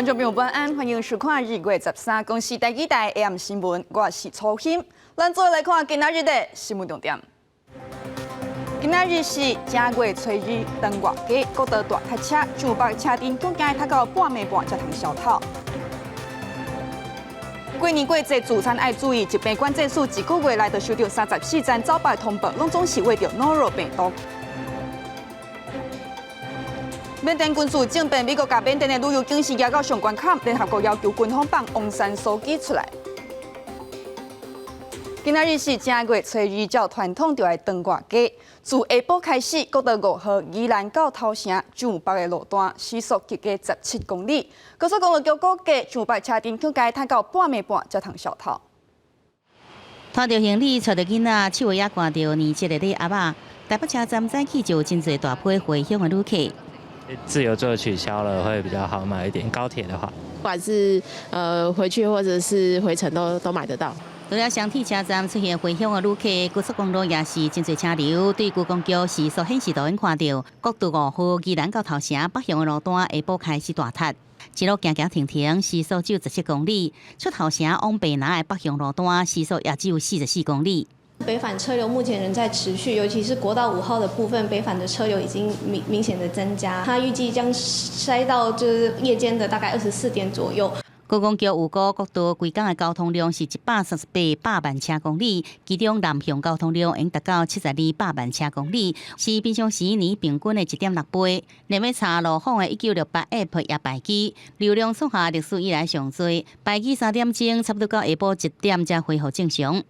觀眾朋友晚安，歡迎收看2月13公視台語台 AM 新聞，我是楚欣。咱做來看今仔日的新聞重點。今仔日是正月初二，轉外家，國道大塞車，上北車陣恐驚塞到半暝半才通消透。過年過節聚餐愛注意，疾病管制署一個月內就收到34宗走北通報，攏總是為著諾羅病毒。緬甸軍事政變，美國共緬甸的旅遊警示壓到上關坎，聯合國要求軍方放翁山蘇姬出來。今仔日是正月初二，照傳統就愛轉外家。自下晡開始，國道5號宜蘭到頭城上北的路段時速急加17公里。高速公路局估計上北車陣恐驚塞到半暝半才通消透。拖著行李，帶著囡仔，手尾也掛著年節的禮盒仔。台北車站早起就有真濟大批回鄉的旅客。自由座取消了會比較好買一點，高鐵的話，不管是回去或者是回程都買得到。除了雙鐵車站出現回鄉的旅客，高速公路也是真濟車流。對觀光局時速顯示圖看到，國道5號宜蘭到頭城北向的路段下晡開始大塞，一路行行停停，時速只有17公里。出頭城往白拿的北向路段時速也只有44公里。北返車流目前仍在持續，尤其是國道5號的部分，北返的車流已經明顯的增加。它預計將塞到就是夜間的大概24點左右。觀光局預估國道規工的交通量是138百萬車公里，其中南向交通量應達到72百萬車公里，是平常時年平均的1.6倍。連欲查路況的1968 App 也敗機，流量創下歷史以來上濟，敗機3點鐘，差不多到下晡1點才恢復正常。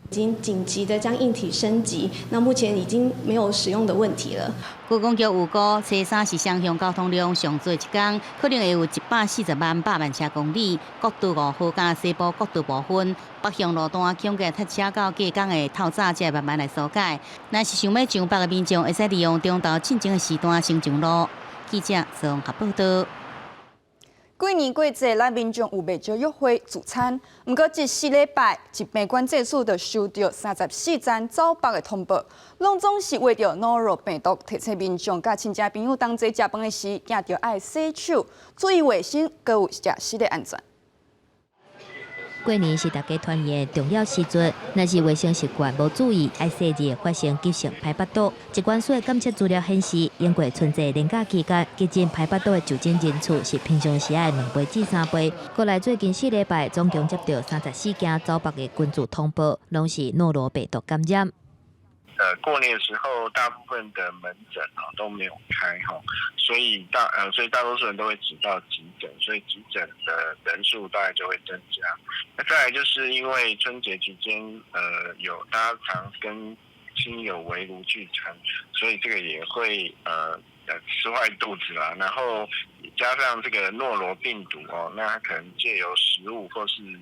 已經緊急的將硬體升級，那目前已經沒有使用的問題了。觀光局預估，初三是雙向交通量上濟一工，可能會有140萬百萬車公里。國道5號佮西部國道部分北向路段，恐驚塞車到隔工的透早才會慢慢來疏解。若是想欲上北的民眾，會使利用中晝進前的時段先上路。記者綜合報道。過年過節，咱民眾有袂少約會聚餐。毋過，這4禮拜，疾病管制署就收到34宗走北的通報，攏總是為著諾羅病毒。提醒民眾佮親戚朋友同齊食飯的時，驚著愛洗手，注意衛生，閣有食食的安全。過年是大家團圓的重要時陣，若是衛生習慣無注意，愛洗日會發生急性排腹肚。疾管署的檢測資料顯示，英國春節連假期間，急診排腹肚的就診人次是平常時的2倍至3倍。過來最近4禮拜，總共接到34件走北的群聚通報，攏是諾羅病毒感染。過年的時候，大部分的門診啊都沒有開哈，所以大多數人都會擠到急診，所以急診的人數大概就會增加。那再來就是因為春節期間，有大家常跟親友圍爐聚餐，所以這個也會吃壞肚子啦。然後加上這個諾羅病毒哦，那可能借由食物或是人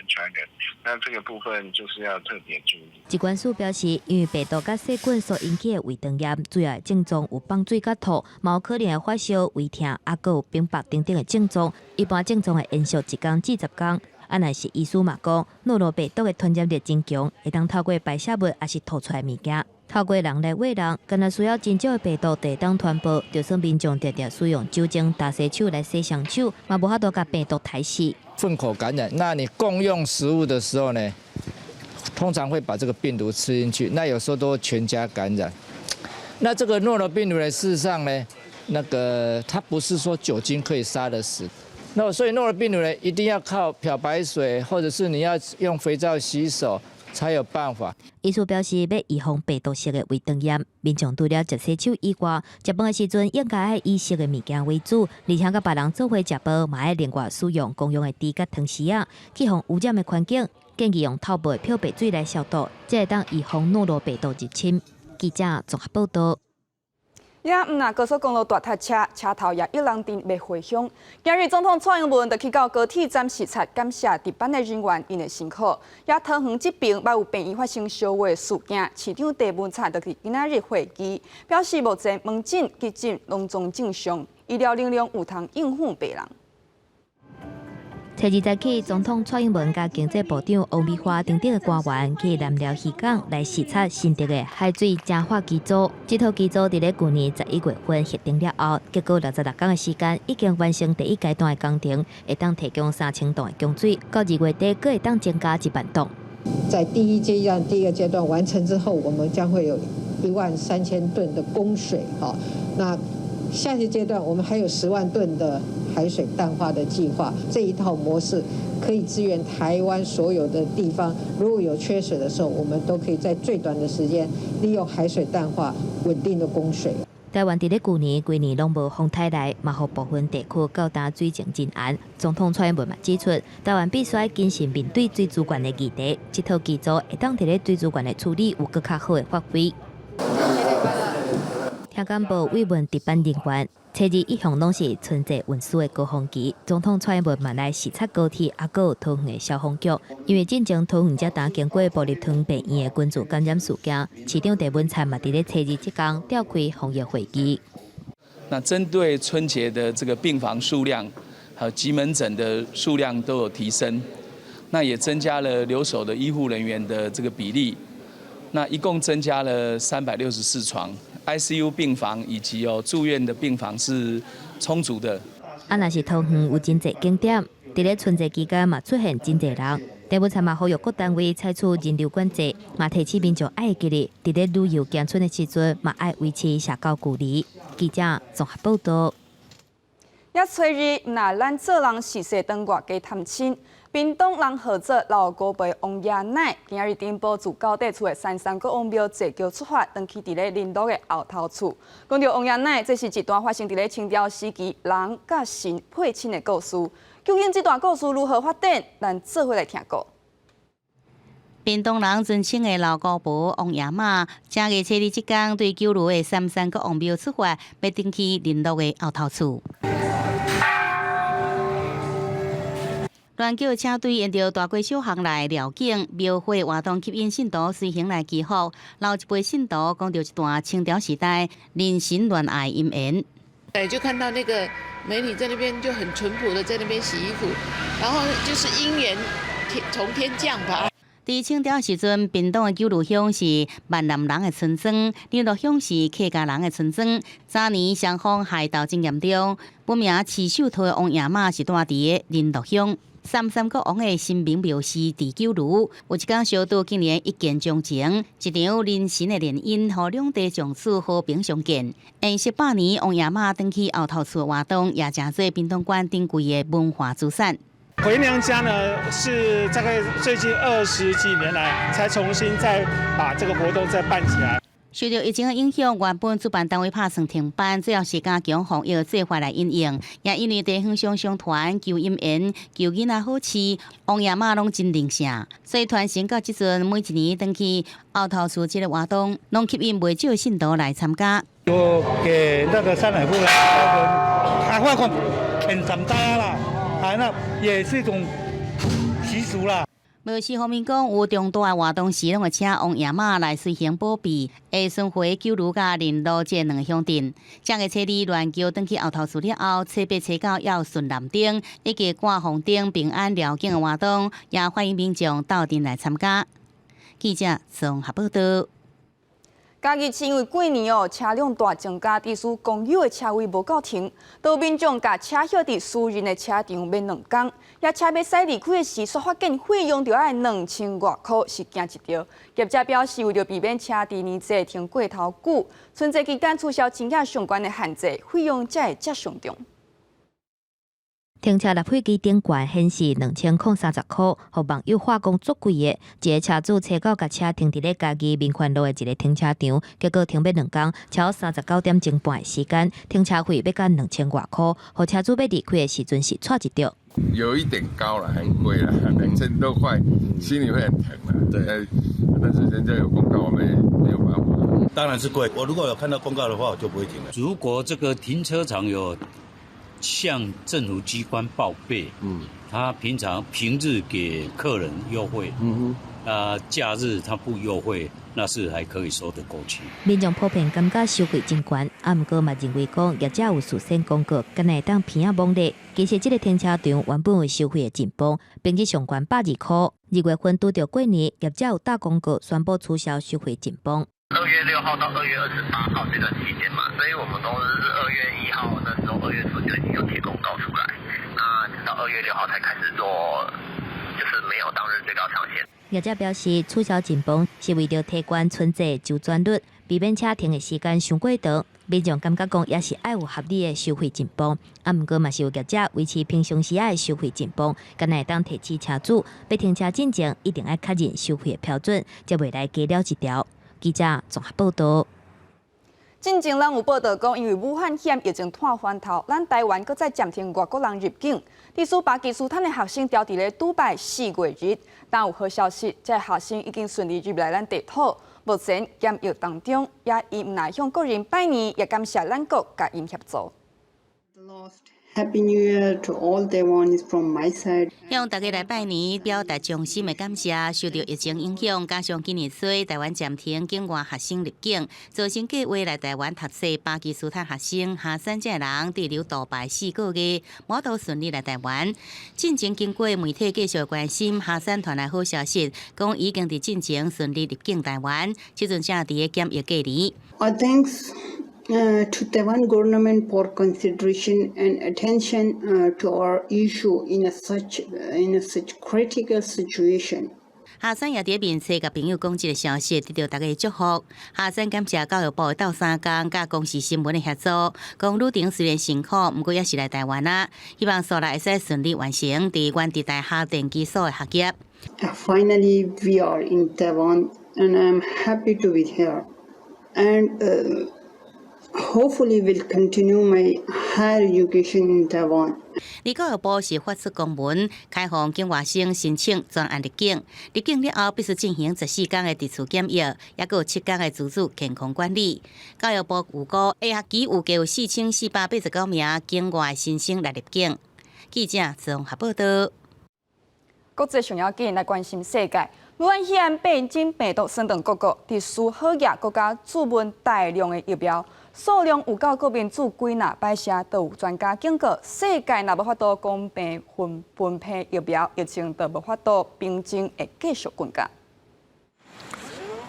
傳人，那這個部分就是要特別注意。疾管署表示，因為病毒佮細菌所引起的胃腸炎，主要的症狀有放水佮吐，嘛有可能會發燒、胃疼，抑閣有冰腹等等的症狀。一般症狀會延續1天至10天。啊，若是醫師嘛講，諾羅病毒的傳染力真強，會當透過排泄物抑是吐出來物件，透過人來餵人，敢若需要真少的病毒就會當傳播。就算民眾定定使用酒精打洗手來洗雙手，嘛無法度共病毒刣死。糞口感染，那你共用食物的時候呢，通常會把這個病毒吃進去，那有時候都全家感染。那這個諾羅病毒呢，事實上呢，那個它不是說酒精可以殺得死。那所以諾羅病毒呢，一定要靠漂白水，或者是你要用肥皂洗手，才有辦法。醫師表示，欲預防病毒性的胃腸炎，民眾除了食洗手以外，食飯的時陣應該愛以熟的物件為主，而且佮別人做伙食飯，嘛愛另外使用公用的匙佮湯匙仔，去予污染的環境，建議用透布的漂白水來消毒，才會當預防諾羅病毒入侵。記者綜合報道。也毋但高速公路大塞車，車頭也有人佇欲回鄉。今日總統蔡英文就去到高鐵站視察，感謝值班的人員𪜶的辛苦。也桃園這邊捌有病院發生燒火事件，市長鄭文燦就佇今仔日會議，表示目前門診、急診攏總正常，醫療能量有通應付病人。初二早起，總統蔡英文佮經濟部長王美花等等的官員去南寮漁港來視察新竹的海水淨化機組。這套機組佇咧舊年11月份核定了後，結果66工的時間已經完成第一階段的工程，會當提供3000噸的供水，到2月底閣會當增加1萬噸。在第一階段第一個階段完成之後，我們將會有1萬3000噸的供水。哈，那下一個階段我們還有10萬噸的海水淡化的計劃。這一套模式可以支援台灣所有的地方，如果有缺水的時候，我們都可以在最短的時間利用海水淡化穩定的供水。台灣佇咧舊年規年攏無風颱來，嘛予部分地區到今水情真絚。總統蔡英文嘛指出，台灣必須愛謹慎面對水資源的議題，這套機組會當佇咧水資源的處理有閣較好的發揮。聽講無慰問值班人員，初二一向攏是春節運輸的高峰期。總統蔡英文嘛來視察高鐵，抑閣有桃園的消防局，因為進前桃園才剛經過部立桃園病院的群聚感染事件，市長鄭文燦嘛佇咧初二這工召開防疫會議。那針對春節的這個病房數量，還有急門診的數量都有提升，那也增加了留守的醫護人員的這個比例，那一共增加了364床。ICU 病房以及有住院的病房是充足的。啊，若是桃園有真濟景點，佇咧春節期間嘛出現真濟人，鄭文燦嘛呼籲各單位採取人流管制，嘛提醒民眾愛記得，佇咧旅遊行春的時陣嘛愛維持社交距離。記者綜合報道。也初二，毋但咱做人序細轉外家探親，屏東人號做老姑婆王爺奶，今仔日頂晡自九塊厝的三山國王廟坐轎出發，轉去佇咧麟洛的後頭厝。講著王爺奶，這是一段發生佇咧清朝時期人佮神配親的故事。究竟這段故事如何發展？咱做伙來聽故。屏東人尊稱的老姑婆王爺媽，正月初二這工對九如的三山國王廟出發，欲轉去麟洛的後頭厝。鸞轎車隊沿著大街小巷來繞境，廟會活動吸引信徒隨行來祈福。老一輩信徒講著一段清朝時代人神戀愛姻緣。對，就看到那個美女在那邊就很淳樸的在那邊洗衣服，然後就是姻緣天從天降吧。佇清朝時陣，屏東的九如鄉是閩南人的村莊，麟洛鄉是客家人的村莊。早年雙方械鬥真嚴重，本名徐秀濤的王爺媽是住佇个麟洛鄉。三山國王的神明廟是佇九如，有一工相拄竟然一見鍾情，一場人神的聯姻，予兩地從此和平相見。延續百年，王爺媽轉去後頭厝活動，也成做屏東縣珍貴的文化資產。回娘家呢，是大概最近20幾年來，才重新再把這個活動再辦起來。受著疫情的影響，原本主辦單位拍算停辦，最後是加強防疫做法來因應。也因為地方上相傳求姻緣、求囡仔好飼，王爺媽攏真靈聖，所以傳承到這陣，每一年轉去後頭厝這個活動，攏吸引袂少信徒來參加。就給那個山海夫人，啊，我講虔誠大啦，啊，那也是一種習俗啦。廟司方面講，有重大的活動時，攏會請王爺媽來隨行保庇，會巡迴九如佮麟洛這兩個鄉鎮。正月初二鸞轎轉去後頭厝了後，初八、初九要順南燈，以及掛紅燈平安繞境的活動，也歡迎民眾鬥陣來參加。記者綜合報道。嘉義市因為過年哦，車輛大增加，致使公有的車位無夠停，都民眾共車歇佇私人的車場欲兩工，也車欲駛離開的時，煞發現費用著愛2000外箍，是驚一著。業者表示，為著避免車佇年節停過頭久，春節期間取消真正相關的限制，費用才會才上漲。停車納費機頂懸顯示2030箍，予網友話講足貴的。一個車主初九共車停佇咧嘉義民權路的一個停車場，結果停欲兩工，超39點鐘半的時間，停車費欲到2000外箍，予車主欲離開的時陣是掣一著。有一點高了，很貴了，2000多塊，心裡會很疼啊。對，但是人家有公告，我們也沒有辦法。當然是貴。我如果有看到公告的話，我就不會停了。如果這個停車場有向政府機關報備，他平常平日給客人優惠，那假日它不優惠，那是還可以說得過去。民眾普遍感覺收費真懸，啊，毋過嘛認為講業者有事先公告，敢若會當鼻仔摸咧。其實這个停車場原本有收費的進步，平日上懸120箍。2月份拄著過年，業者有打公告宣布取消收費進步。2月6號到2月28號這段期間嘛，所以我們公司是2月1號那時候2月初就已經有貼公告出來，那直到2月6號才開始做，就是沒有當日最高上限。業者表示，取消進步是為著提懸春節週轉率，避免車停的時間傷過長。民眾感覺講也是愛有合理的收費進步，啊，毋過嘛是有業者維持平常時仔的收費進步，敢若會當提醒車主，欲停車進前一定愛確認收費的標準，才袂來加了一條。記者綜合報道。進前咱有報道講，因為武漢肺炎疫情湠翻頭，咱台灣閣再暫停外國人入境。致使巴基斯坦的學生牢佇咧杜拜4個月，但有好消息，這个學生已經順利入來咱地土，目前檢疫當中，也𪜶毋但向國人拜年，也感謝咱國共𪜶協助。 Happy New Year to all Taiwanese from my side. 向大家來拜年，表達衷心的感謝。受著疫情影響，加上今年初台灣暫停境外學生入境，造成計劃來台灣讀冊巴基斯坦學生哈山這个人滯留杜拜4個月，無法度順利來台灣。進前經過媒體繼續關心，哈山傳來好消息，講已經佇進前順利入境台灣，這陣正佇咧檢疫隔離。 I thanks to Taiwan government for consideration and attention to our issue in a such critical situation. 哈山也佇面冊共朋友講這个消息，得著大家的祝福。哈山感謝教育部的鬥相共，佮公視新聞的協助，講旅程雖然辛苦，毋過也是來台灣啊。希望紲來會使順利完成佇元智大學電機所的學業。 Finally, we are in Taiwan, and I'm happy to be here. And hopefully will continue my higher education in Taiwan. 而教育部是發出公文，開放境外生申請專案入境。入境了後，必須進行14天的佇厝檢疫，抑閣有7天的自主健康管理。教育部預估下學期有計有4489名境外新生來入境。記者綜合報道。國際上要緊來關心世界，武漢肺炎變種病毒竄轉各國，致使好額國家注運大量的疫苗，數量有夠國民注幾若擺時，都有專家警告，世界若無法度公平分分配疫苗，疫情就無法度平靜，會繼續滾加。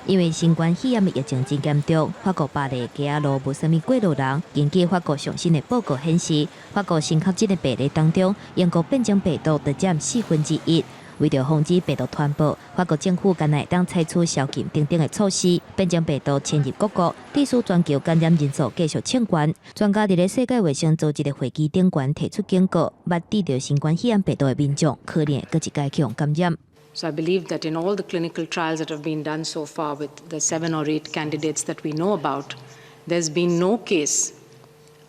因為新冠肺炎的疫情真嚴重，法國巴黎街仔路無啥物過路人。根據法國上新的報告顯示，法國新確診的病例當中，英國變種病毒就佔1/4。為著防止病毒傳播，法國政府敢若會當採取宵禁等等的措施。變種病毒侵入各國，致使全球感染人數繼續衝懸。專家佇咧世界衛生組織的會議頂懸提出警告，捌得著新冠肺炎病毒的民眾，可能會閣一擺去予感染。 So I believe that in all the clinical trials that have been done so far with the seven or eight candidates that we know about, there's been no case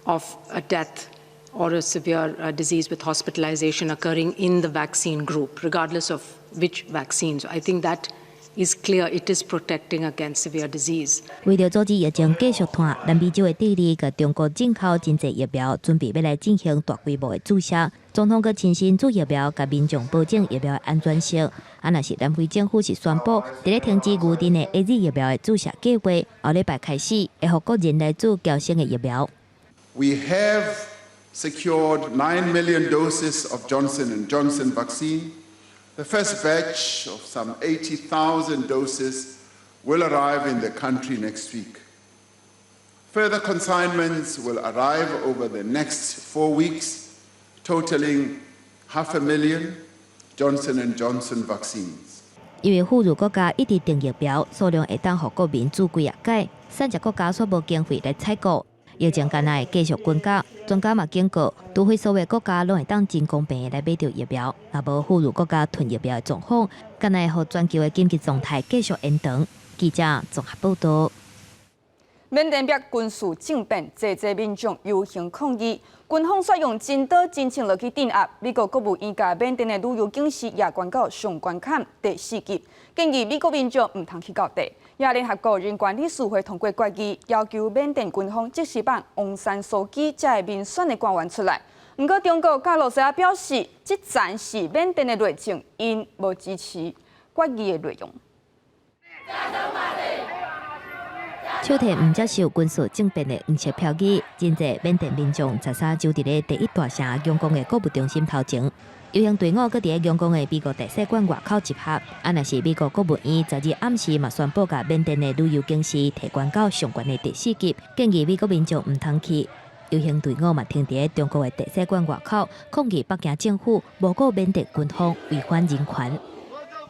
of a death or a severe disease with hospitalization occurring in the vaccine group, regardless of which vaccine. So I think that is clear. It is protecting against severe disease. 為著阻止疫情繼續湠，南美洲的智利佮中國進口真濟疫苗，準備欲來進行大規模的注射。總統閣親身注疫苗，共民眾保證疫苗的安全性。啊，若是南非政府是宣布，佇咧停止預訂的 AZ 疫苗的注射計劃，後禮拜開始會予國人來注嬌生的疫苗。 We have secured 9 million doses of Johnson and Johnson vaccine. The first batch of some 80,000 doses will arrive in the country next week. Further consignments will arrive over the next 4 weeks, totaling half a million Johnson and Johnson vaccines. 因為富裕國家一直訂疫苗，數量會當予國民注幾若擺，散隻國家卻無經費來採購，疫情敢若會繼續滾加。專家嘛警告，除非所有國家攏會當真公平的來買著疫苗，若無富裕國家囤疫苗的狀況，敢若會予全球的緊急狀態繼續延長。記者綜合報道。緬甸爆軍事政變，濟濟民眾遊行抗議，軍方煞用真刀真槍落去鎮壓。美國國務院共緬甸的旅遊警示也懸到上關坎第四級，建議美國民眾毋通去到地。也聯合國人權理事會通過決議，要求緬甸軍方即時放翁山蘇姬這个民選的官員出來。毋過中國佮羅西亞表示，這層是緬甸的內政，𪜶無支持。決議的內容。手提毋接受軍事政變的黃色標語，真濟緬甸民眾13就佇咧第一大城仰光的購物中心頭前，遊行隊伍閣佇咧仰光的美國大使館外口集合。啊，若是美國國務院12暗時嘛宣布，共緬甸的旅遊警示提懸到上懸的第四級，建議美國民眾毋通去。遊行隊伍嘛停佇咧中國的大使館外口，抗議北京政府無顧緬甸軍方違反人權。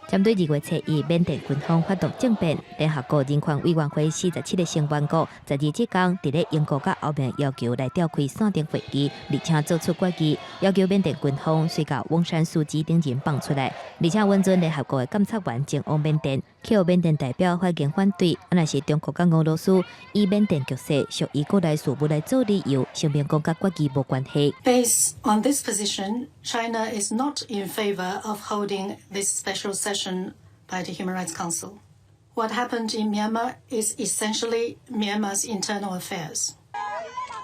針對2月初一緬甸軍方發動政變，聯合國人權委員會47個成員國12這工佇咧英國佮歐盟要求來召開線頂會議，而且做出決議，要求緬甸軍方隨共翁山蘇姬等人放出來，而且允准聯合國的監察員前往緬甸，予緬甸代表發言反對。啊，若是中國佮俄羅斯以緬甸局勢屬於國內事務來做理由，聲明講佮決議無關係。 Based on this position, China is not in favor of holding this special session by the Human Rights Council. What happened in Myanmar is essentially Myanmar's internal affairs.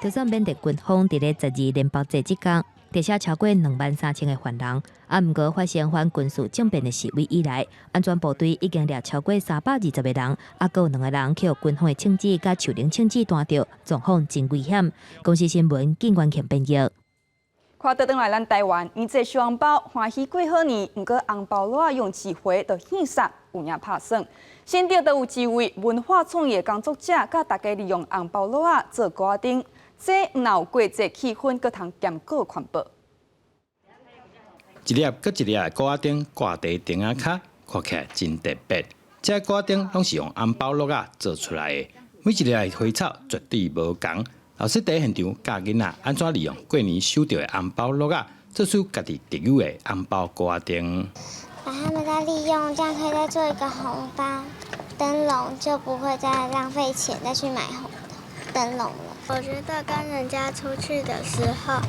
就算緬甸軍方佇咧12連暴節這工，特赦超過23,000個犯人，啊，毋過發生反軍事政變的示威以來，安全部隊已經掠超過320個人，啊，閣有兩個人予軍方的槍子佮樹輪槍子彈著，狀況真危險。公視新聞靳元慶編譯。看倒轉來，咱台灣，年節收紅包，歡喜過好年。毋過紅包摞仔用一回就獻送，有影拍算。新竹就有一位文化創意工作者，佮大家利用紅包摞仔做鼓仔燈，這毋但有過節氣氛，閣通兼顧環保。一粒閣一粒的鼓仔燈掛佇燈仔跤，看起來真特別。這鼓仔燈攏是用紅包摞仔做出來的，每一粒的花草絕對無仝。老師佇現場教囡仔按怎利用過年收著的紅包摞仔，做出家己特有的紅包鼓仔燈。把它們再利用，這樣可以再做一個紅包燈籠，就不會再浪費錢再去買紅燈籠了。我覺得跟人家出去的時候，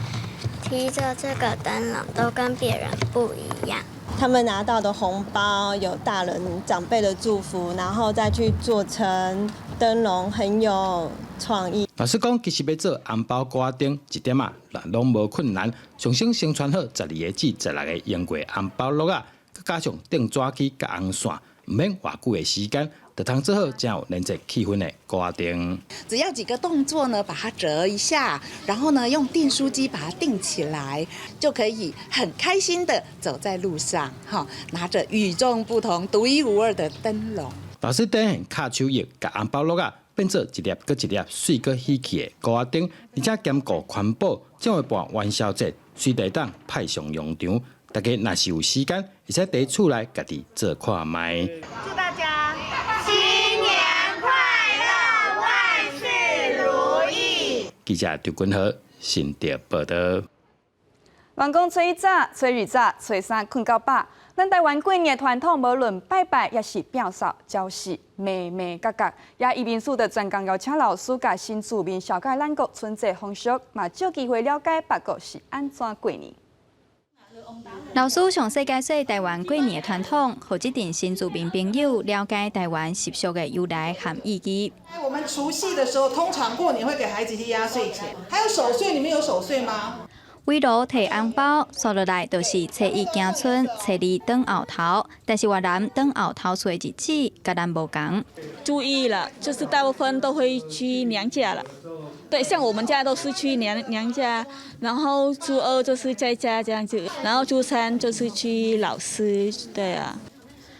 提着這個燈籠都跟別人不一樣。他們拿到的紅包有大人長輩的祝福，然後再去做成燈籠，很有創意。老師講，其實欲做紅包鼓仔燈，一點仔攏無困難。上先先穿好12個至16個用過紅包摞仔，閣加上釘紙機佮紅線，毋免偌久的時間，就通做好真有年節氣氛的鼓仔燈。只要幾個動作呢，把它折一下，然後呢，用訂書機把它訂起來，就可以很開心的走在路上，哈，拿着與眾不同、獨一無二的燈籠。老師展現跤手藝，共紅包摞仔變做一粒閣一粒媠閣喜氣的鼓仔燈，而且兼顧環保，將會伴元宵節隨地當派上用場。大家若是有時間，會使佇厝內家己做看覓。祝大家新年快樂，萬事如意。記者張君和新竹報導。人講初一早、初二早、初三睏到飽。咱台灣過年的傳統，無論拜拜抑是摒掃，都是眉眉角角。也移民署的專工邀請老師佮新住民紹介咱國春節風俗，嘛藉機會了解別國是按怎過年。老師詳細解說台灣過年的傳統，予這陣新住民朋友了解台灣習俗的由來和意義。我們除夕的時候，通常過年會給孩子一些壓歲錢，還有守歲，你們有守歲嗎？圍爐提紅包，紲落來就是初一行春，初二轉後頭。但是越南轉後頭厝的日子，佮咱無仝。注意了，就是大部分都會去娘家了。對，像我們家都是去娘家，然後初二就是在家這樣子，然後初三就是去老師，對啊。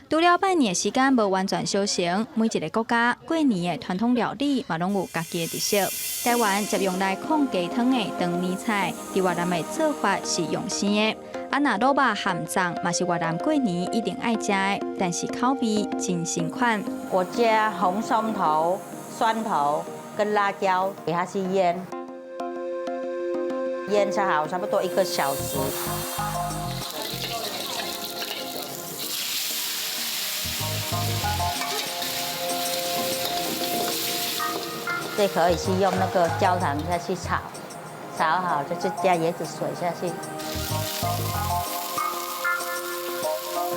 除了拜年的時間無完全相同，每一個國家過年的傳統料理嘛攏有家己的特色。台灣則用來炕雞湯的長年菜，佇越南的做法是用生的。啊，若滷肉鹹粽嘛是越南過年一定愛食的，但是口味真新款。我加紅蒜頭、蒜頭跟辣椒，給它去醃，醃好差不多一個小時。這可以去用那個焦糖下去炒，炒好就是加椰子水下去，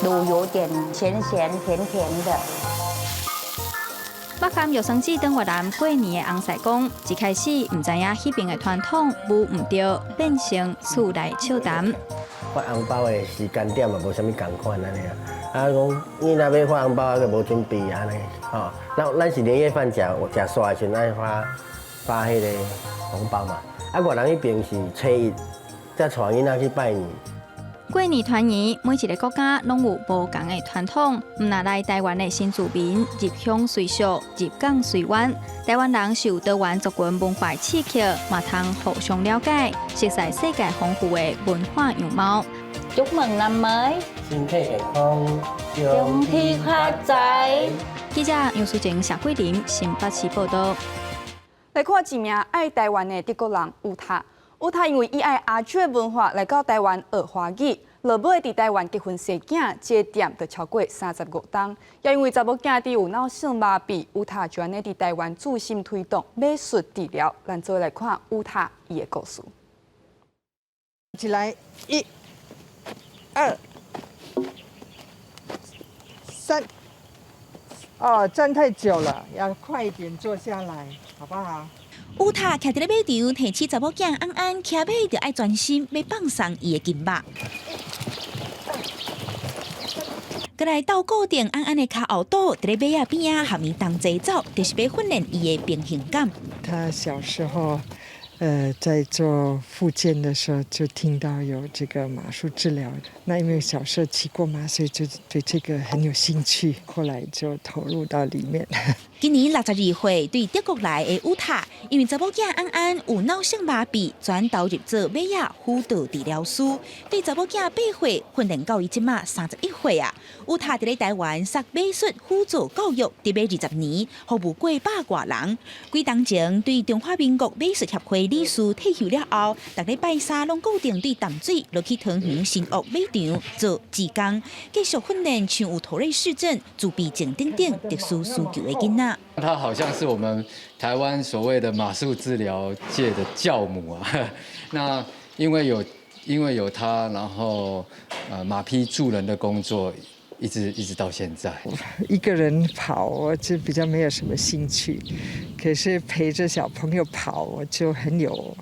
滷有點鹹鹹甜甜的。北韓玉生子當越南過年的翁婿講，一開始毋知影彼邊的傳統舞毋對，變成厝內笑談。發紅包的時間點嘛，無啥物仝款按呢啊，啊講囡仔欲發紅包啊，閣無準備按呢，吼。咱咱是年夜飯食食煞的時陣愛發發彼個紅包嘛。啊，越南彼邊是初一才帶囡仔去拜年。過年團圓，每一个國家攏有無仝的傳統。毋若來台灣的新住民入鄉隨俗，入港隨願。台灣人受多元族群文化刺激，嘛通互相了解，熟悉世界豐富的文化樣貌。 Chúc mừng năm mới，身體健康，恭喜發財。記者楊淑靜、謝桂林新北市報道。來看一名愛台灣的德國人烏塔。烏塔因為伊愛亞洲的文化來到台灣學華語，落尾佇台灣結婚生囝，這店就超過35冬。也因為查某囝佇有腦性麻痹，烏塔就按呢佇台灣自心推動馬術治療。咱做來看烏塔伊的故事。起來，一、二、三。哦，站太久了，要快一點坐下來，好不好？烏塔徛佇咧馬場，提起查某囝安安騎馬，就愛專心欲放鬆伊的筋肉。閣來鬥固定安安的跤後肚，佇咧馬仔邊仔和伊同齊走，就是欲訓練伊的平衡感。他小時候，在做復健的時候，就聽到有這個馬術治療。那因為小時候騎過馬，所以就對這個很有興趣，後來就投入到裡面。今年62歲，對德國來的烏塔，因為查某囝安安有腦性麻痹，轉投入做馬仔輔導治療師。對查某囝8歲訓練到伊這馬31歲啊。烏塔佇咧台灣學馬術輔助教育，佇咧20年，服務過百外人。幾冬前對中華民國馬術協會理事退休了後，逐禮拜三攏固定對淡水落去桃園新屋馬場做志工，繼續訓練像有妥瑞氏症、自閉症等等特殊需求的囡仔。他好像是我們台灣所謂的馬術治療界的教母啊。那因為有他，然後馬匹助人的工作一直一直到現在。一個人跑我就比較沒有什麼興趣，可是陪着小朋友跑我就很有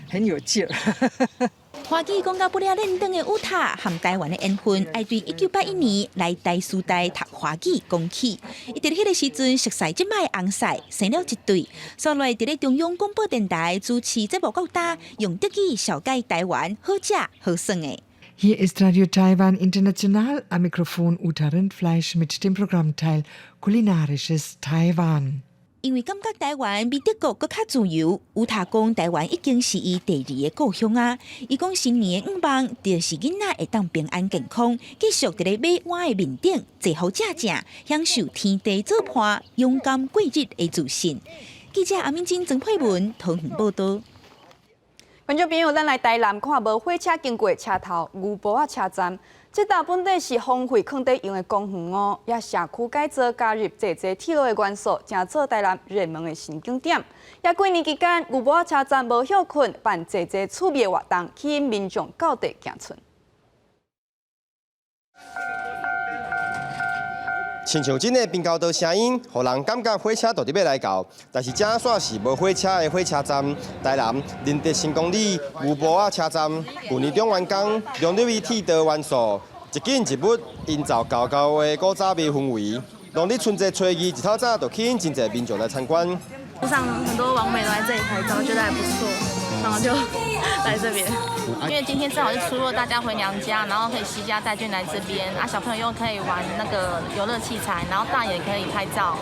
勁兒。華語講到不了練轉的烏塔，和台灣的緣分，愛對1981年來台師大讀華語講起。伊佇彼个時陣熟似這擺的翁婿，生了一對。後來佇咧中央廣播電臺主持節目到今，用德語紹介台灣好食好耍的。 Hier ist Radio Taiwan International, am Mikrofon Uta Rindfleisch mit dem Programmteil Kulinarisches Taiwan。因為感覺台灣比德國閣較自由，烏塔講台灣已經是伊第二个故鄉啊。伊講新年的願望就是囡仔會當平安健康，繼續佇咧馬鞍的面頂坐好正正，享受天地做伴、勇敢過日的自信。記者阿敏珍、曾佩文桃園報道。觀眾朋友，咱來台南看無火車經過車頭牛埔仔車站，這搭本底是荒廢囥佇用的公園哦，也社區改造加入坐坐鐵路的元素，成做台南熱門的新景點。也過年期間，牛埔仔車站無歇睏，辦濟濟趣味的活動，吸引民眾到地行賰。親像這个平交道聲音，予人感覺火車就佇欲來到。但是這煞是無火車的火車站。台南仁德新公里牛埔仔車站，舊年中完工，融入伊鐵道元素，一景一物，營造厚厚的古早味氛圍。農曆春節初二一透早就吸引真濟民眾來參觀。路上很多網美都來這裡拍照，覺得還不錯，然後就來這邊。因為今天正好是初二，大家回娘家，然後可以攜家帶眷來這邊，啊，小朋友又可以玩那個遊樂器材，然後大人也可以拍照。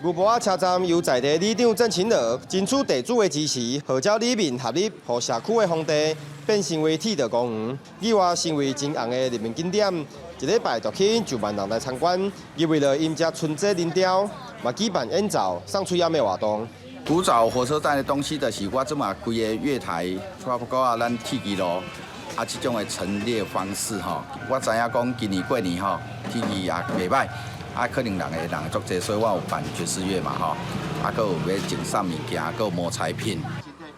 牛埔仔車站由在地里長鄭清樂爭取地主的支持，號召里民合力，予社區的荒地變成為鐵道公園，意外成為真紅的熱門景點。一禮拜就吸引上萬人來參觀。伊為了迎接春節人潮，嘛舉辦演奏、送喙罨的活動。古早火車站的東西，就是我這馬規个月台，差不多啊，咱鐵支路啊，這種的陳列方式吼，我知影講今年過年吼，天氣也袂䆀，啊，可能人會人足濟，所以我有辦爵士樂嘛吼，啊，閣有欲贈送物件，閣有摸彩品。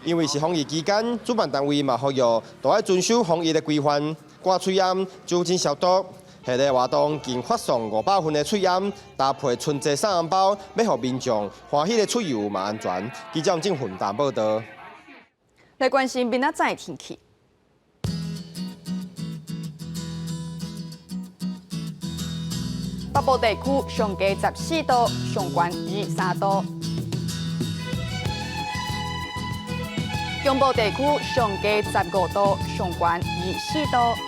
因為是防疫期間，主辦單位嘛呼籲，都愛遵守防疫的規範，掛喙罨、酒精消毒。系列活動共發送500份的喙罨，搭配春節送紅包，欲予民眾歡喜的出遊嘛安全。記者鄭混達報道。來關心明仔載天氣。北部地區上低14度，上懸23度。中部地區上低15度，上懸24度。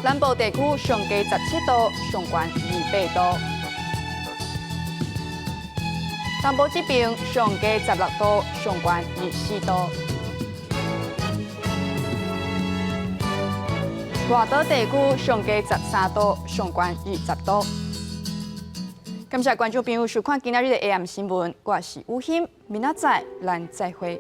南部地區上低17度，上懸28度。東部這邊上低16度，上懸24度。外島地區上低13度，上懸20度。感謝觀眾朋友收看今仔日的 AM 新聞，我是雨欣，明仔載咱再會。